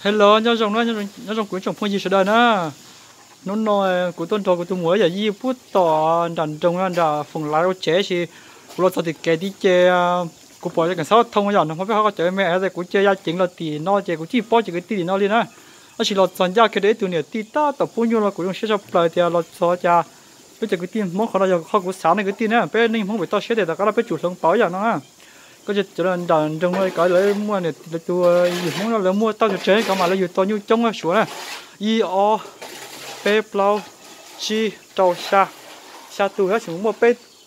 Hello, nyob zoo, nyob zoo kuv tsoom phooj ywg sawv daws na. Hnub no kuv tuaj nrog kuv tus muam yawm yij pub tom nram nroog nram Foom Laiv ua tsev, sis kuv los txog tim kev tid ces kuv pom kev xab thoo yom, nag hmo peb ho cov me me es kuv cia ya ceev los tim no ces kuv tsis paub cov kwv tij tim no li na. Tab sis los txog ncaj kiag rau ib tug niam tij tab tom pub nyuj los kuv zoo siab tshaj plaws tias los txog cas peb cov kwv tij Hmoob qhov no yog qhov kuv xav nej kwv tij na, peb neej Hmoob pem toj siab tias tom qab no peb tsum hloov pauv yom no na. Koj cov nram nroog no kom lawv muaj, lawv tus yim Hmoob no lawv muaj tau tsawg tsawg kom mam lawv yug tau nyuj coob suav na. Ib ob peb plaub tsib rau xya, xya tus tab sis muaj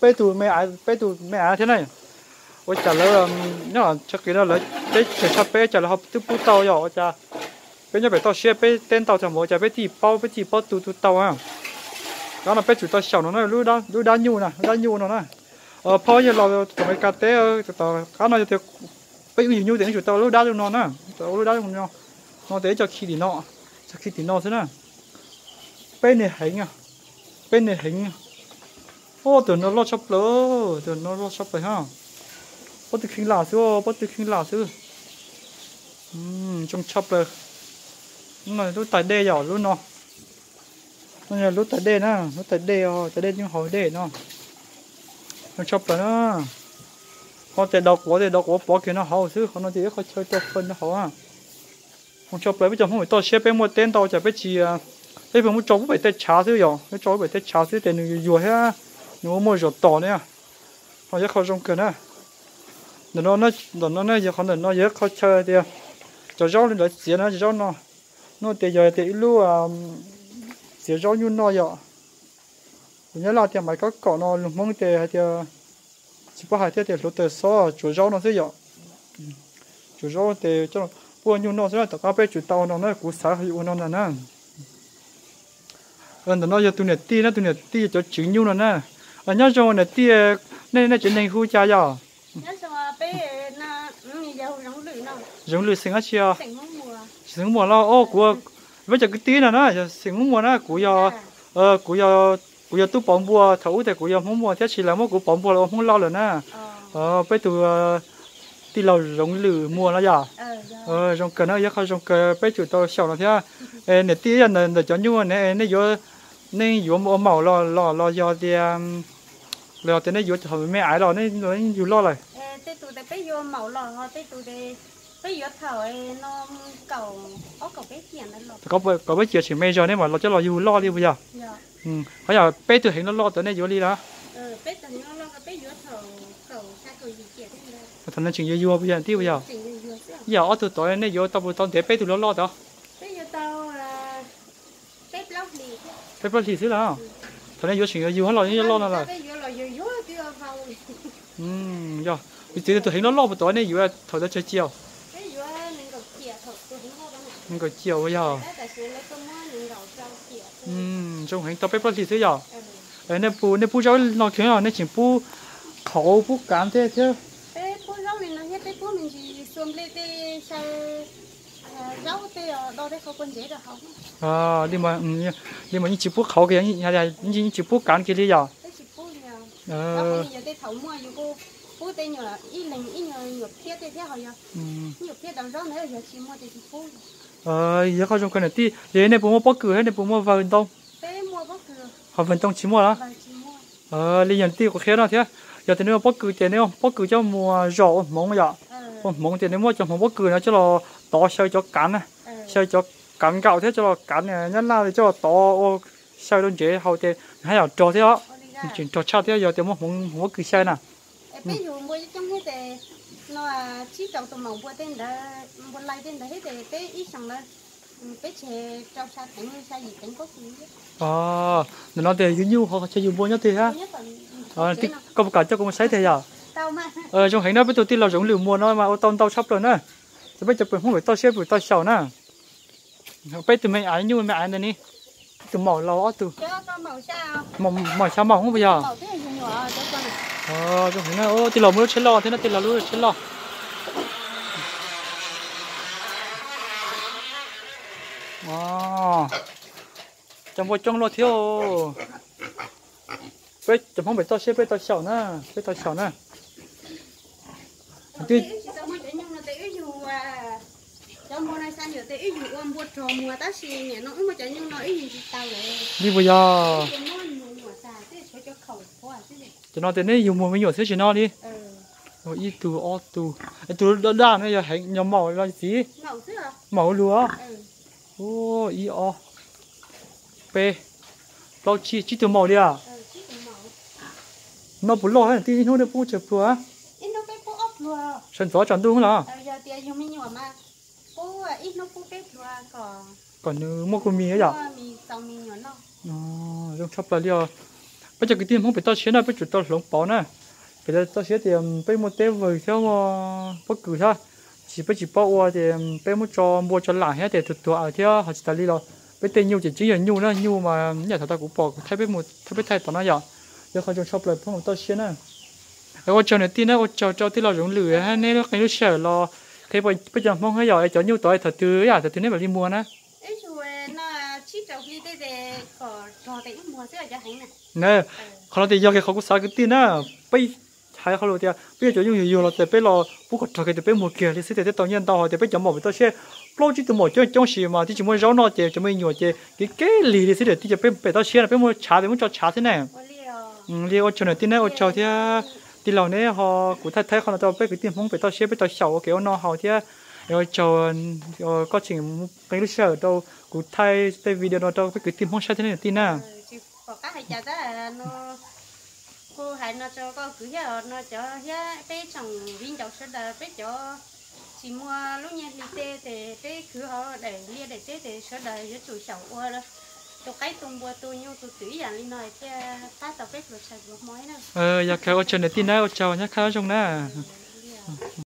peb tug me aiv, peb tug me aiv thiab na. Ua cas lawv nyob tshaj qis no lawv peb tseem tshaj peb cas lawv ho twb pub tau yom, ua cas peb nyob pem toj siab peb teb ntau tag mus ua cas peb tij paub, peb tij paub tu tu tau na. Qab no peb tsum tau xyaum no na, lub dab nyuj na, lub dab nyuj no na. Phauj yog los tom Amelikas teb, tom qab no yog tias peb wb yug nyuj ces nws tsum tau lub dab no na, tau lub dab no, no tias ib co khi tim no, co khi tim no xwb na. Peb niag heev, peb niag heev. Ub, tus no loj tshaj plaws, tus no loj tshaj plaws ha. Pob tw kheej lam xwb, pob tw kheej lam xwb. Zoo tshaj plaws. Lub no lub tais dej yom, lub no. No yog lub tais dej na, lub tais dej, tais dej nyob hauv dej no. Zoo tshaj plaws na. Qhov tes dov quav, tes dov quav pov kiag no hauv xwb, qhov no ces ib qho chaw rau fawm no hauv. Zoo tshaj plaws peb cov Hmoob pem toj siab peb muaj teb ntau cas peb tsis, peb pheej muab tso pub pem tej tshav xwb yom, peb tso pub pem tej tshav xwb ces nws yuag yuag thiab nws muaj muaj zom tos ne. Qhov yog qhov zoo kawg na. Ntawm no, ntawm no ne yog qhov, ntawm no yog qhov chaw tias cov zaub li ntawd txiav no, cov zaub no, no tias yog tias ib lub txiav zaub nyuj noj yom. Tus Nyab Laj tias maiv kab kaum no, lus Hmoob ces hais tias tsis paub hais thiab tias hluav taws xob tsuav zaub no xwb yom. Tsuav zaub ces coj los pub nyuj noj xwb na, tom qab peb tsum tau no na, kuv xav yuav ua no ntag na. Ntawm no yog tus niam tij na, tus niam tij yog cov tswv nyuj no na. Nyob zoo niam tij, nej, nej tsev neeg hu cas yom? Zoov Lwm xeem dab tsi os? Xeem Hmoob Muas los, o, kuv, peb cov kwv tij no na yog xeem Hmoob Muas na, kuv yog, kuv yog, kuv yog tub Pov Npua, thaum ub tias kuv yog Hmoob Muas thiab sis lawv muab kuv Pov Npua los ua Hmoob Lauj lawm na. Peb tus tij laug Zoov Lwm Muas no yom. Zoo kawg na, yog qhov zoo kawg peb tsum tau xyaum no thiab. Niam tij, yog ntawm cov nyuj ne nej yuav, nej yuav ua maum los, los, los yog tias, los yog tias nej yuav cov me aiv los nej yug loj lawm? Kom peb ciav tseem me zog nej mam los coj los yug loj li puas yog? Qhov yog peb tug heev loj loj tod nej yuav li los? Thaum no tseem yuav yuag puas yog tij puas yog? Yog ob tug tod nej yuav tau puas tau ntev peb tug loj loj tod? Peb plaub hlis xwb los? Thaum nej yuav tseem yuav yug los, yog loj no lawm. Yog, piv txwv tus heev loj loj puas tod nej yuav thaum ntawd tsawg ciam? Nees nkaum ciam puas yog? Zoo heev tau peb plaub hlis xwb yom. Nej pub zaub no kiag los nej tseem pub qhauv pub kav thiab thiab? Li mas yeej tsis pub qhauv kiag, yeej tsis pub kav kiag li yom? Yog qhov zoo kawg niam tij, yog nej puas muaj pob kws thiab nej puas muaj vawg ntoo? Ho vawg ntoo tsis muaj los? Li yog tij kuv qhia no thiab, yog tias nej muaj pob kws ces nej muab pob kws coj mus zom ua hmoov yom. Ua hmoov ces nej muab cov hmoov pob kws no coj los tov xyaw cov kav na, xyaw cov kav nkaum thiab coj los kav nyab laj coj los tov ua xyaw rau ntsev haus ces nws haj yam rog thiab os. Nws tseem rog tshaj thiab yog tias muab hmoov, hmoov pob kws xyaw na. Ntawm no tias yug nyuj ho chaw yug npua nyob twg thiab? Koj puas kam coj kuv mus saib tiag yom? Zoo heev na, peb tus tij laug Zoov Lwm Muas no mas ua tau ntau tshaj plaws na. Ces peb cov pem Hmoob pem toj siab pem tau xyaum na. Peb tug me aiv nyuj me aiv ntawd ni, ib tug maum laus ob tug. Maum xya maum puas yog? Zoo heev na, tij laug muaj lub tsheb loj thiab na, tij laug lub tsheb loj. Cov npua coob luaj thiab. Peb cov Hmoob pem toj siab peb tau xyaum na, peb tau xyaum na. Cov npua no Ua npua rog muag tab sis nim no wb muaj cov nyuj no wb yug tsis tau lawm. Li puas yog? Cov no tias neb yug muag me nyuam xwb tsis no li. Ib tug ob tug, tus daj daj no yog heev, yog maum los txiv? Maum luag. Ib ob peb plaub tsib, tsib tug maum li as. Noj puas loj thiab, tib hnub nej pub tsawg pluag? Sawv ntxov tsaus ntuj los? Kom nws muaj kua mis yom. Zoo tshaj plaws li os. Peb cov kwv tij Hmoob pem toj siab na peb tsum tau hloov pauv na. Pem toj siab tias peb muaj teb vwg thiab muaj pob kws thiab, tab sis peb tsis paub ua ces peb muab tso npua tso lam thiab ces tuag tuag thiab ho tsis tas li los peb tej nyuj ces tseem yog nyuj na, nyuj mas yam thaum tau kuv pom kuv thaij peb mus thaij peb thaij tom no yom. Yog qhov zoo tshaj plaws peb mus toj siab na. Ua tsaug niam tij na, ua tsaug rau tij laug Zoov Lwm hab neb lub qee lub sij hawm los qhia peb cov Hmoob thiab yog cov nyuj tod thaum twg yom, thaum twg neb mam li muag na? Qhov no tias yog qhov kuv xav kwv tij na, peb hais qhov lus tias peb yuav cov nyuj yuag yuag los ces peb los pub kom rog kiag tias peb muag kiag li xwb tias thiaj tau nyiaj ntau, hos tias peb cov maum pem toj siab plaub tsib tug maum coob coob sis mas twb tsis muaj zaub noj ces cov me nyuam ces kev kev lig li xwb tias tij cov peb pem toj siab no peb muab tshav ces muab tso tshav xwb ne. Li ua tsaug niam tij na, ua tsaug thiab tij laug neb ho kuv thaij thaij qhov no rau peb kwv tij Hmoob pem toj siab peb tau xyaum ua kev ua noj haus thiab. Ua tsaug koj tseem qee lub sij hawm rau kuv thaij tej video no rau peb kwv tij Hmoob saib thiab niam tij na. Kuv hais no rau koj kwv thiab no cov thiab peb tsoom viv ncaus sawv daws, peb cov tsis muaj lub nyiaj hli tej ces peb khwv hauv daim liaj daim teb ces sawv daws yuav tsum xyaum ua tus qaib tus npua tus nyuj tus twm ib yam li no thiaj pab tau peb pluas tshais pluas hmo na. Yog kawg ua tsaug niam tij na, ua tsaug nyob kaj zoo na.